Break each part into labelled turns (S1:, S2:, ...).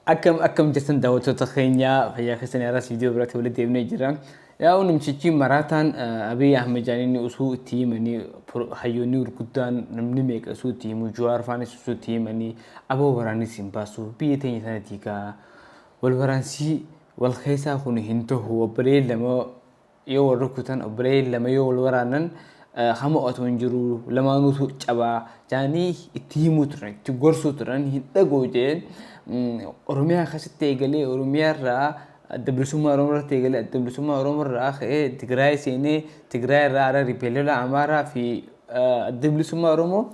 S1: Akkam akkam jirtan daawwattoota keenya, fayyaa keessanii? Har'as viidiyoo biraatti walitti deebinee jira. Yaa'u namtichi maraataan Abiy Ahmed jaaniin osoo itti himanii, hayyoonni gurguddaan namni meeqa osoo itti himu, Jawaar faanis osoo itti himanii, aboo waraannis hin baasu, biyya teenya tana diigaa, wal waraansii wal keessaa kun hin tahu, obboleeyyan lama yoo wal rukutan, obboleeyyan lama yoo wal waraanan hama otoo hin jiru, lamaanuutu cabaa jaanii itti himuu turan, itti gorsuu turan, hin dhagoo jeen. Oromiyaa keessatti eegalee, Oromiyaa irraa Adda Bilisummaa Oromoo irratti eegalee, Adda Bilisummaa Oromoo irraa ka'ee Tigraay seenee, Tigraay irraa ara riipeelola Amaaraa fi Adda Bilisummaa Oromoo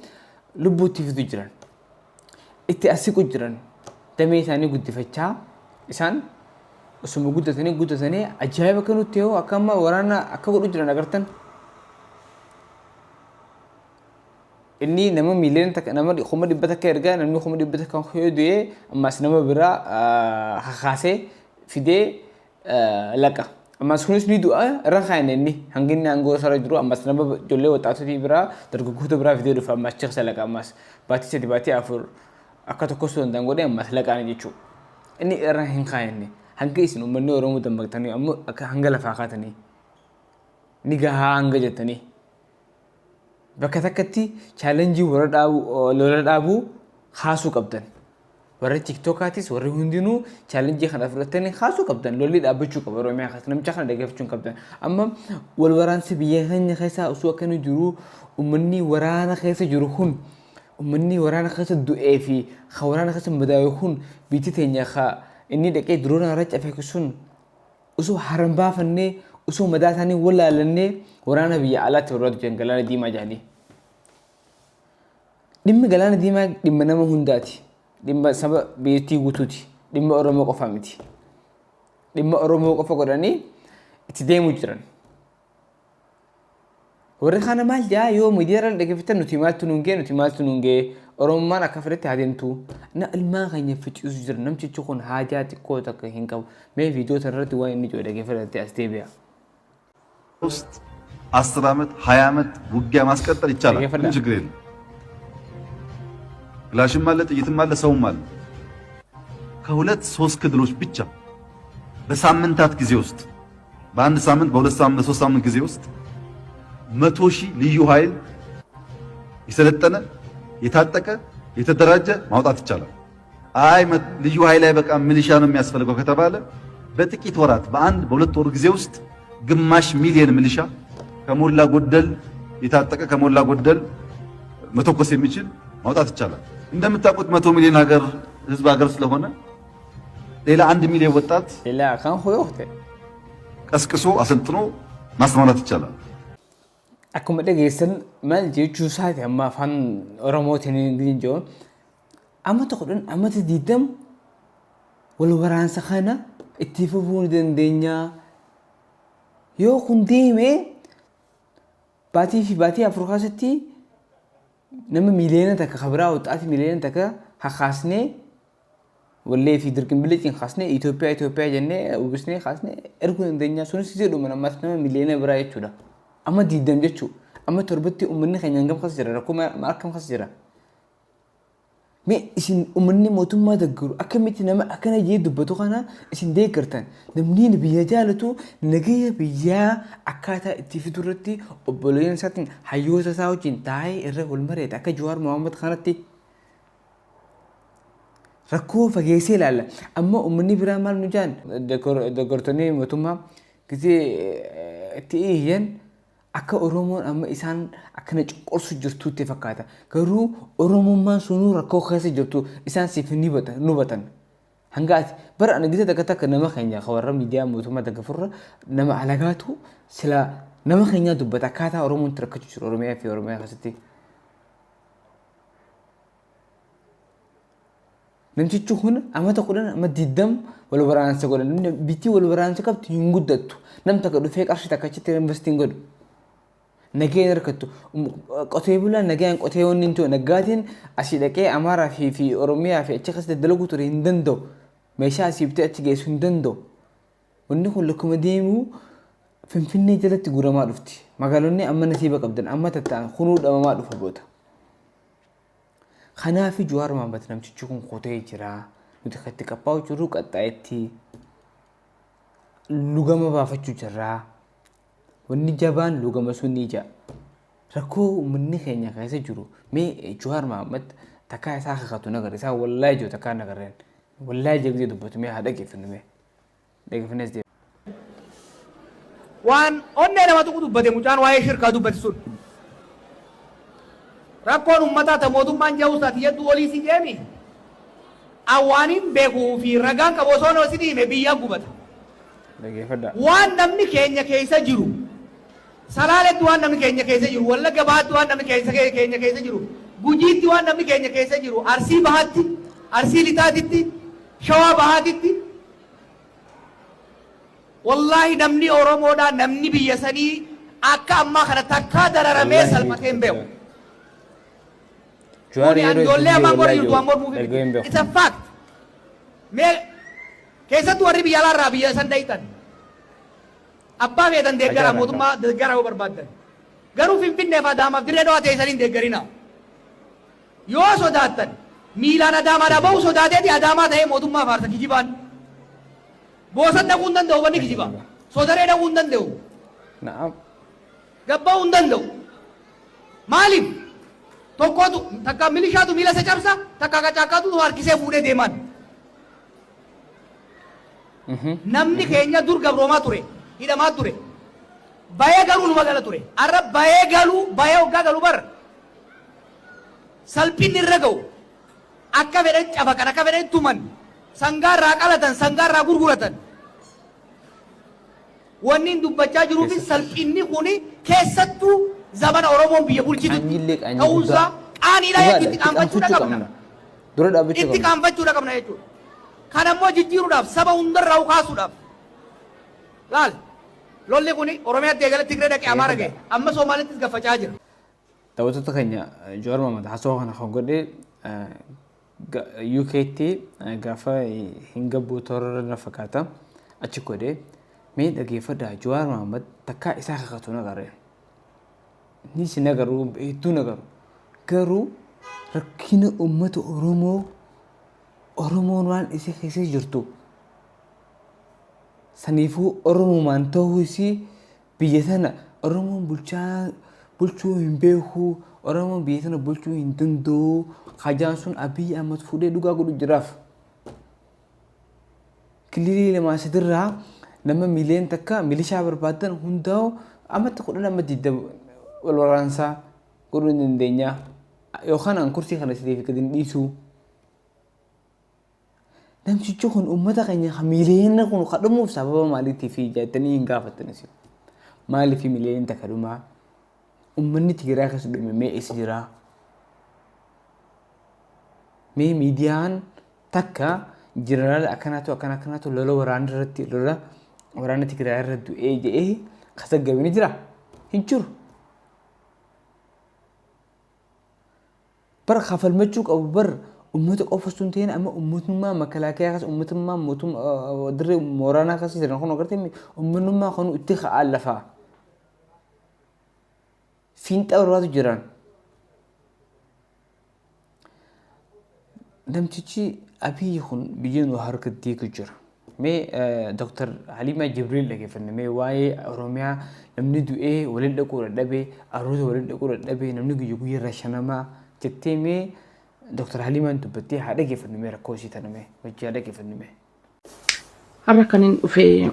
S1: lubbuutti fidu jiran. Itti asiqu jiran, damee isaanii guddifachaa, isaan osuma guddatanii guddatanii ajaa'iba akka nutti yoo akka amma waraana akka godhu jiran agartan. Inni nama 1 miiliyoona, nama 100,000 ergaa, namni 100,000 yoo du'e ammas nama biraa kakaasee fidee laqa. Ammas kunis ni du'a, irra kaa'an. Inni hanga inni aangoo isaarra jiru ammas nama ijoollee waxaatotii biraa, dargaggoota biraa fidee dhufa, ammas chiksa laqa, ammas baatii 3, baatii 4 akka tokkos danda'an godhee ammas laqaan jechuudha. Inni irra hin kaa'anne hanga isin uummanni Oromoo dammaqtanii ammoo akka hanga lafaa kaatanii ni gahaa hanga jettanii bakka takkatti challenge warra dhaabu, lola dhaabuu kaasuu qabdan. Warri TikTokaatis, warri hundinuu challenge kana fudhatanii kaasuu qabdan. Lolli dhaabbachuu qaba Oromiyaa keessa. Namicha kana dhaggeeffachuu hin qabdan. Amma wal waraansi biyya keenya keessa osoo akkana jiru, uummanni waraana keessa jiru kun, uummanni waraana keessa du'ee fi ka waraana keessa madaa'e kun, biyyi teenya ka inni dhaqee diroona irra cafeeku sun osoo haran baafannee, osoo madaa isaanii wallaalannee, waraana biyya alaatti barbaadu jiran, Galaana Diimaa jedhanii. Dhimmi Galaana Diimaa dhimma nama hundaati. Dhimma saba biyyattii guutuuti. Dhimma Oromoo qofa miti. Dhimma Oromoo qofa godhanii itti deemuu jiran. Warri kana maal jaa yoo miidiyaa irra dhaggeeffatan, nuti maaltu nuun ga'e, nuti maaltu nuun ga'e, Oromummaan akka fedhetti haa deemtu. Na ilmaan keenya ficciisu jira. Namtichi kun haajaa xiqqoo takka hin qabu. Mee viidiyoo sana irratti waan inni jiru dhaggeeffadhaatti as deebi'a.
S2: ውስጥ 10 ዓመት 20 ዓመት ውጊያ ማስቀጠል ይቻላል። ምንም ችግር የለም። ክላሽም አለ፣ ጥይትም አለ፣ ሰውም አለ። ከሁለት ሶስት ክልሎች ብቻ በሳምንታት ጊዜ ውስጥ፣ በአንድ ሳምንት፣ በ2 ሳምንት፣ በ3 ሳምንት ጊዜ ውስጥ 100,000 ልዩ ኃይል የሰለጠነ፣ የታጠቀ፣ የተደራጀ ማውጣት ይቻላል። አይ ልዩ ኃይል አይበቃም፣ ሚሊሻ ነው የሚያስፈልገው ከተባለ በጥቂት ወራት፣ በአንድ በ2 ወር ጊዜ ውስጥ ግማሽ ሚሊየን ሚሊሻ ከሞላ ጎደል የታጠቀ፣ ከሞላ ጎደል መተኮስ የሚችል ማውጣት ይቻላል። እንደምታውቁት 100 ሚሊዮን ሀገር ህዝብ ሀገር ስለሆነ ሌላ 1 ሚሊዮን ወጣት
S1: ሌላ kan hoyoofte
S2: ቀስቅሶ አሰልጥኖ ማሰማራት ይቻላል።
S1: Akkuma dhageessan maal jechuu isaati? Amma afaan Oromootiin hin jiru. Amata 10, amata 20 wal waraansa kana itti fufuu ni dandeenya. Yoo kun deeme baatii fi baatii 4 keessatti nama 1 miiliyoona kabiraa waxaatii 1 miiliyoona kakaasnee, wallee fi dirqin kaasnee, Itoophiyaa Itoophiyaa jennee uwwisnee kaasnee erguu dandeenya. Sunis jedhuma ammas nama miliyoona biraa jechuudha. Amma 20 jechuudha. Amma torbatti uummanni keenya hangam keessa jira? Rakkoo akkam keessa jira? Mee isin uummanni mootummaa deeggaru akkamitti nama akkana jee dubbatu kana isin deeggartan? Namni biyya jaalatu nagaya biyyaa akkaataa itti fidu irratti obboleeyyan isaatiin, hayyoota isaa wajjin taa'ee irra wal mari'ata akka Jawaar Mohaammed kanatti. Rakkoo fageessee ilaalla. Amma uummanni biraa maal nu jaan? Deeggartoonni mootummaa gisee itti iyyan akka Oromoon amma isaan akkana cunqursu jirtuutti fakkaata. Garuu Oromummaan sunuu rakkoo keessa jirtu isaan siif ni hubatan. Hanga ati bara ana gisee takka takka nama keenya ka warra miidiyaa mootummaa deeggarfurra nama alagaatu sila nama keenyaa dubbata akkaataa Oromoon itti rakkachuu jiru Oromiyaa fi Oromiyaa keessatti. Namtichi kun amata 10, amma 20 wal waraansa godhan. Bitti wal waraansa qabdu hin guddattu. Nam takka dhufee qarshii takka achitti invest hin godhu. Nageen harkattu. Qotee bulaan nagaan qotee wanni hin ta'u. Naggaatiin asii dhaqee Amaaraa fi Oromiyaa fi achi keessa dalagu ture hin danda'u. Meeshaa asii bitee achi geessu hin danda'u. Wanni kun lakkuma deemu Finfinnee jalatti guramaa dhufti. Magaalonni amma nasiiba qabdan amma tatta'an kunuu dhabamaa dhufa boota. Kanaaf Jawaar Mohaammed namtichi kun kutee jira. Nuti kan itti qophaa'u jirru qaxxaayetti lugama baafachuu jirraa. Wanni jabaan lugama sun ni ja'a. Rakkoo uummanni keenya keessa jiru mee Jawaar Mohaammed takkaa isaa kakatu nagarre isaa wallaahi jiru takkaa nagarreen wallaahi jee dubbatu mee haa dhageeffannu mee dhageeffannees deema.
S3: Waan onnee nama tuqu dubbate mucaan waa'ee shirkaa dubbate sun. Rakkoon ummataa ta mootummaan ja'uus ati jettu olii si jeemi. An waanin beekuu fi ragaan qabu osoo si hime biyyaan gubata.
S1: Dhageeffadhaa.
S3: Waan namni keenya keessa jiru, Salaaletti waan namni keenya keessa jiru, Wallagga Bahaatti waan namni keessa keenya keessa jiru, Gujiitti waan namni keenya keessa jiru, Arsii Bahaatti, Arsii Lixaatitti, Shawaa Bahaatitti, wallaahi namni Oromoodhaa namni biyya sanii akka ammaa kana takkaa dararamee
S1: Wallaahi
S3: salphatee hin beeku.
S1: Jawaar
S3: Kuni
S1: yeroo
S3: ijoollee
S1: hedduu
S3: ammaan bora
S1: wallaahi
S3: jirtu waan mormuuf
S1: dhaga'ee hin
S3: miti.
S1: beeku.
S3: It's a fact. Mee keessattuu warri biyya alaarraa biyya san dhayitan. Abbaa feetan deeggaraa
S1: Ajaa'iba.
S3: mootummaa deeggaraa yoo barbaaddan. Garuu Finfinnee fi Adaamaaf Dirree Dhawaa teessanii hin deeggarinaa. Yoo sodaattan miilaan Adaamaadhaa bahuu sodaateeti Adaamaa ta'ee mootummaa faarsa kijibaan. Boosan dhaquu hin danda'u wanni kijiba. Sodaree dhaquu hin danda'u.
S1: Na'am.
S3: Gabba'uu hin danda'u. Maaliif? Tokkotu takka milishaatu miila isa cabsa, takka qacaakkaatu harkisee fuudhee deemaan. Namni keenya dur gabroomaa ture, hidhamaa ture. Bayee galuu numa gala ture. Arra bayee galuu, bayee hoggaa galu bar salphinni irra ga'u akka fedhan cafaqan, akka fedhan tuman, sangaa irraa qalatan, sangaa irraa gurguratan. Wanni hin dubbachaa jiruufi salphinni kuni keessattuu zamana Oromoon biyya bulchitutti
S1: Qaanyiillee qaanyii
S3: ta'uunsaa
S1: guddaa.
S3: qaaniidha
S1: Dhugaadha
S3: jechuun itti
S1: itti
S3: qaanfachuudha
S1: qaanfachuu
S3: qabna.
S1: qabna. Dura dhaabbachuu
S3: Itti
S1: qabna.
S3: qaanfachuudha qabna jechuudha. Kana immoo jijjiiruudhaaf saba hundarraa kaasuudhaaf laal lolli kuni Oromiyaatti eegale Tigree dhaqee Amaara ga'e amma Somaalittis gaffacaa jira.
S1: Daawwattoota keenya Jawaar Mohaammed haasawaa kana kan godhe UK'tti gaafa hin gabbuu toora na fakkaata achi godhe mee dhageeffadhaa Jawaar Mohaammed takkaa isaa kakatu nagarre. Inni si nagaru hedduu nagaru garuu rakkina uummata Oromoo Oromoon waan isii keessa jirtu saniifuu Oromumaan ta'uu isii biyya tana Oromoon bulchaa bulchuu hin beeku Oromoon biyya tana bulchuu hin danda'u hajaan sun Abiy Ahmad fuudhee dhugaa godhu jiraaf. Kililii lamaa sadirraa nama miiliyoona takka milishaa barbaadan hundaa'u ammatti 10 amma 20 wal waraansaa godhuu hin dandeenya. Yookaan an kursii kana isiniif gadi hin dhiisu. Namtichi kun uummata keenya kan miiliyoona kun kadhumuuf sababa maaliitiif jettanii hin gaafattan isin. Maaliif miiliyoona takka dhumaa? Uummanni Tigraay keessa dhume mee eessa jira? Mee miidiyaan takka jeneraala akkanaatu akkana akkanaatu lola waraana irratti lola waraana Tigraay irra du'ee jedhee kasaggabe ni jira? Hin jiru. Bar kafalmachuu qabu bar uummata qofa osoo hin ta'in amma uummatummaa makalaakayaa keessa uummatummaa mootummaa dirree mooraanaa keessa jiran kun agartee uummatummaa kan itti ka'aa lafaa fiinxa barbaadu jiran. Namtichi Abiyyi kun biyya nu harka diigu jira. Mee Dr. Haliimaa Jibriil dhageeffanne mee waa'ee Oromiyaa namni du'ee waliin dhaquu dadhabee aruuza waliin dhaquu dadhabee namni guyya guyya irra shanamaa jettee mee Dr. Haliimaan dubbattee haa dhageeffannu mee rakkoo isii tana mee wajji haa dhageeffannu mee.
S4: Har'a kan hin dhufee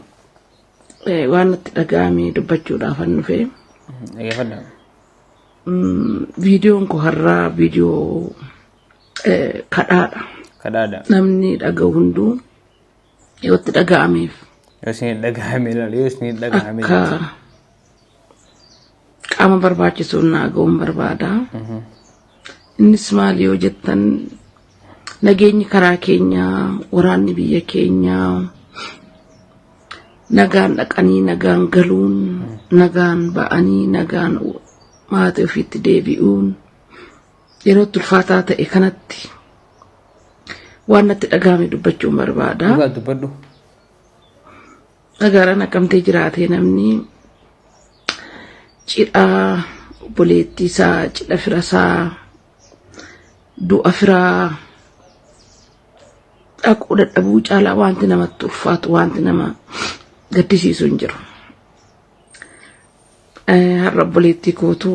S4: waan natti dhaga'ame dubbachuudhaafan dhufee.
S1: Dhageeffadhaa.
S4: Viidiyoon koo har'aa viidiyoo kadhaadha.
S1: Kadhaadha.
S4: Namni dhaga'u hunduu yoo itti dhaga'ameef
S1: Yoo isin dhaga'ame ilaali yoo isin dhaga'ame.
S4: akka qaama barbaachisuun naa ga'uun barbaada. Innis maali yoo jettan nageenyi karaa keenyaa waraanni biyya keenyaa nagaan dhaqanii nagaan galuun nagaan ba'anii nagaan maatii ofiitti deebi'uun yeroo itti ulfaataa ta'e kanatti waan natti dhaga'ame dubbachuun barbaada.
S1: Dhugaa dubbadhu.
S4: Magaalaa Naqamtee jiraatee namni cidha obboleettii isaa, cidha fira isaa, du'a firaa Dhaquu dadhabuu caalaa wanti namatti ulfaatu wanti nama gaddisiisu hin jiru. Har'a obboleettii kootu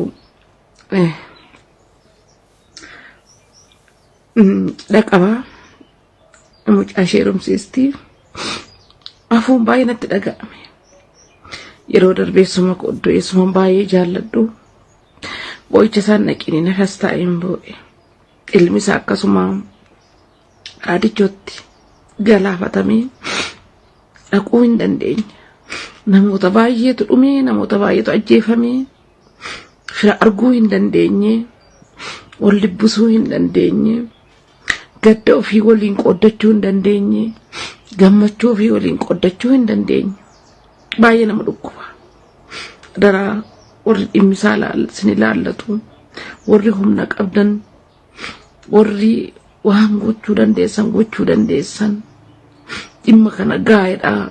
S4: cidha qabaa. Mucaa ishee heerumsiisti. Afuun baay'ee natti dhaga'ame. Yeroo darbe eessuma koo iddoo eessumaan baay'ee jaalladhu. Boo'icha isaan dhaqini nafas taa'een boo'e. Ilmi isaa akkasuma raadichootti galaafatamee dhaquu hin dandeenye. Namoota baay'eetu dhumee, namoota baay'eetu ajjeefamee, fira arguu hin dandeenye, wal dubbisuu hin dandeenye, gadda ofii waliin qooddachuu hin dandeenye, gammachuu ofii waliin qooddachuu hin dandeenye. Baay'ee nama dhukkuba. Daraa warri dhimmisaa isin ilaallatu, warri humna qabdan, warri waan gochuu dandeessan gochuu dandeessan dhimma kana gaa'edha.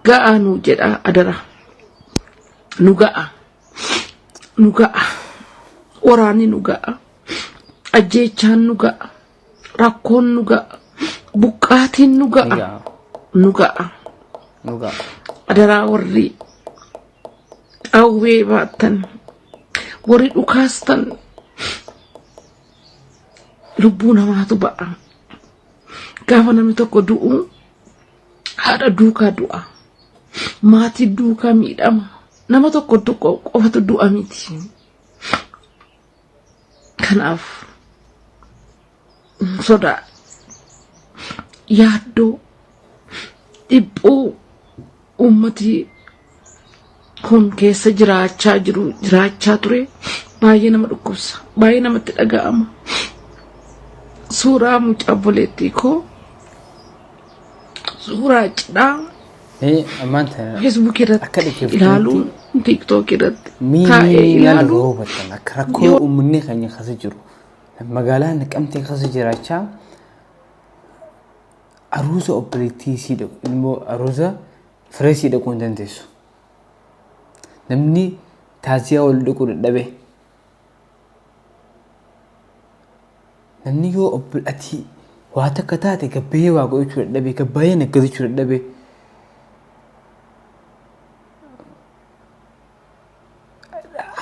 S4: Ga'aa nuu jedha adara. Nu ga'a. Nu ga'a. Waraanni nu ga'a. Ajjeechaan nu ga'a. Rakkoon nu ga'a. Buqqaatiin nu ga'a. Nu ga'a.
S1: Nu ga'a.
S4: Adaraa warri qawwee baattan warri dhukaastan lubbuu namaatu ba'a. Gaafa namni tokko du'u haadha duukaa du'a. Maatii duukaa miidhama. Nama tokko tokko qofatu du'a miti. Kanaaf sodaa, yaaddoo, dhiphuu uummati kun keessa jiraachaa jiru jiraachaa ture baay'ee nama dhukkubsa baay'ee namatti dhaga'ama. Suuraa mucaa obboleettii koo suuraa cidhaa
S1: Ammaan tana
S4: feesbuukii
S1: akka
S4: irratti
S1: dhaggeeffatanitti
S4: ilaaluun tiiktookii irratti
S1: miinii
S4: taa'ee
S1: maal
S4: ilaaluun
S1: hubattan akka rakkoo uummanni keenya keessa jiru magaalaa Naqamtee keessa jiraachaa aruuza obboleettii isii dhaqu ilmoo aruuza firee isii dhaquu hin dandeessu. Namni taaziyaa wal dhaquu dadhabe. Namni yoo ati waa takka taate gabbayee waa godhachuu dadhabe gabbayee naggadachuu dadhabe.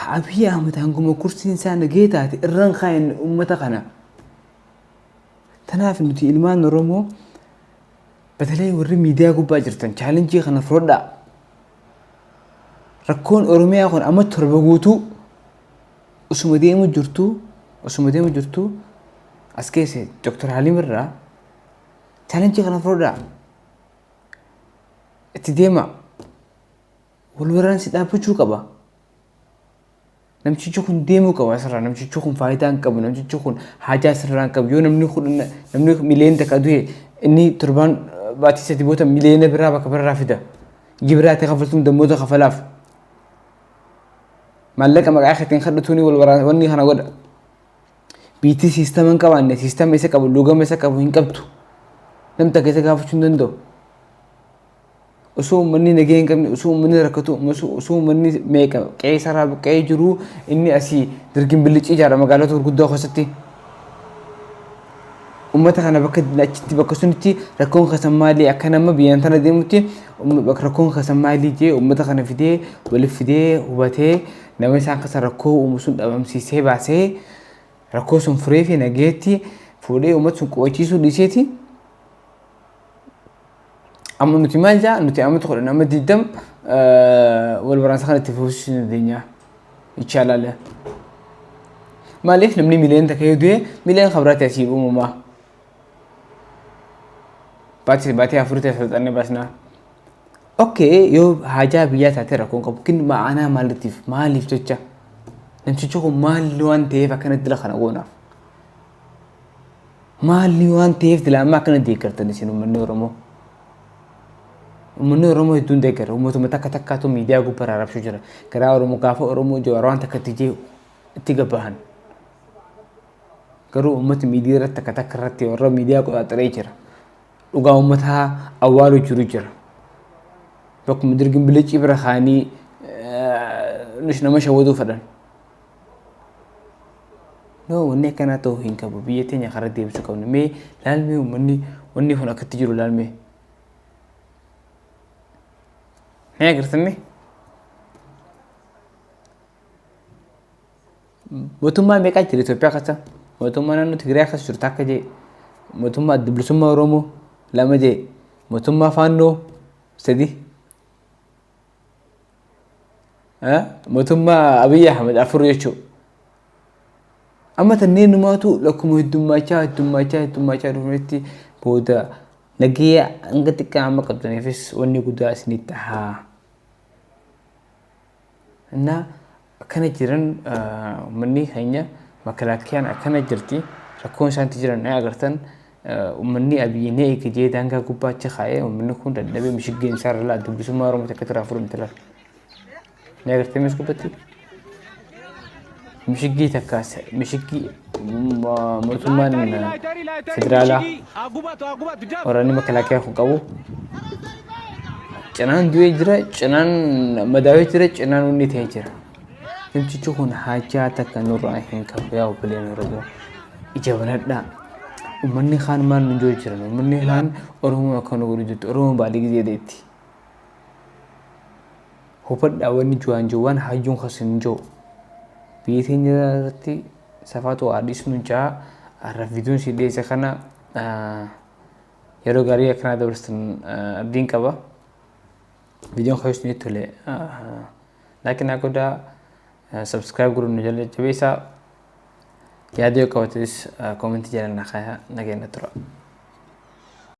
S1: Abiy Ahmed hanguma kursiin isaa nagee taate irraan kaayan uummata kana. Tanaaf nuti ilmaan Oromoo batalee warri miidiyaa gubbaa jirtan chaalenjii kana fudhadhaa. Rakkoon Oromiyaa kun amma 7 guutuu osuma deemu jirtuu osuma deemu jirtuu as keessa Dr. Halim irraa chaalenjii kana fudhadhaa. Itti deemaa. Wal waraansi dhaabbachuu qaba. Namtichi kun deemuu qaba asirraa. Namtichi kun faayidaa hin qabu. Namtichi kun haajaa asirraa hin qabu. Yoo namni kudhan namni miliyoona takka du'e inni torbaan baatii 3 booda miliyoona biraa bakka biraa fida. Gibiraatti kafaltuun dammoota kafalaaf. Maallaqa maqaa keetiin kadhatuuni wal waraana wanni kana godha. Biitti siistama hin qabaanne siistama isa qabu luugama isa qabu hin qabdu. Namni takka isa gaafachuu hin danda'u. Osoo uummanni nagaya hin qabne, osoo uummanni rakkatu, osoo uummanni meeqa qe'ee isaarraa buqqa'ee jiru inni asii dirgin billicii ijaara magaalota gurguddoo keessatti. Uummata kana bakka achitti bakka sunitti rakkoon keessan maali akka nama biyyaan tana deemutti rakkoon keessan maali jee uummata kana fidee waliif fidee hubatee nama isaan keessa rakkoo uumu sun dhabamsiisee baasee rakkoo sun furee fi nagayeetti fuudhee uummata sun qubachiisuu dhiiseeti. Amma nuti maal jaa nuti amma 10 amma 20 wal waraansa kana itti fufsiisuu dandeenya. Ichaalaala. Maaliif namni miliyoona takka yoo du'e miliyoona kan biraatti asii uumamaa. Baatii baatii 4 ta'e saxanne baasnaa. Okay yoo haajaa biyyaa taate rakkoon qabu kin ma'anaa maaliitiif maaliif jecha namtichi kun maal waan ta'eef akkanatti dila kana goonaaf. Maalli waan ta'eef dila amma akkana deeggartan isin uummanni Oromoo. Uummanni Oromoo hedduun deeggara. Uummatuma takka takkaatu miidiyaa gubbaa raarabsuu jira. Garaa Oromoo gaafa Oromoo Jawaar waan takka itti jee itti gabbahan. Garuu uummati miidiyaa irratti takka takka irratti warra miidiyaa qoxaaxaree jira. Dhugaa uummataa awwaaluu jiru jira. Bakkuma dirgin bilicii bira kaanii nama shawwaduu fedhan. No, wanni akkanaa ta'uu hin qabu. Biyya teenya karaa deebisuu qabna. Mee laalmee uummanni wanni kun akkatti jiru laalmee. Mee agartan? Mootummaa meeqaa jira Itoophiyaa keessa? Mootummaa naannoo Tigraay keessa jirtu akka jee. Mootummaa Adda Bilisummaa Oromoo lama jee. Mootummaa Faannoo sadi. Mootummaa Abiyyi Ahmed afur jechuudha. Amma tanneen numaatu lakkuma heddummaachaa heddummaachaa heddummaachaa dhufnetti booda nagaya hanga xiqqaa amma qabdaniifis wanni guddaa isinitti tahaa. Innaa akkana jiran uummanni keenya, makalaakiyaan akkana jirti, rakkoon isaanitti jiran ni agartan. Uummanni Abiyyi ni eega jee daangaa gubbaa achi kaa'ee, uummanni kun dadhabee mishiggeen isaa irra Adda Bilisummaa Oromoo takka irraa fudhamte laal. Ni agartee mis gubbatti? Mishiggii takka mishiggii mootummaan federaalaa waraanni makalaakiyaa kun qabu cinaan du'ee jira, cinaan madaawee jira, cinaan wanni ta'ee jira. Namtichi kun haajaa takka nurraa hin qabu. Yaa obboleen Oromoo, ija banadhaa. Uummanni kaan maal nu jiru jiran? Uummanni kaan Oromoo akka nu godhu jirtu Oromoo baalii gizee deetti. Hubadhaa, wanni juwaan juwaan hayyuun kasin jiru. Biyya teenya irratti safaatu waa dhiisnu jaa har'a viidiyoon si dhiyeesse kana. Yeroo gaarii akkanaa dabarsitan abdiin qaba. Viidiyoon kan isinitti tole like naa godhaa, subscribe godhuun nu jala jabeessaa, yaada yoo qabates comment jala na kaayaa. Nageenya tura.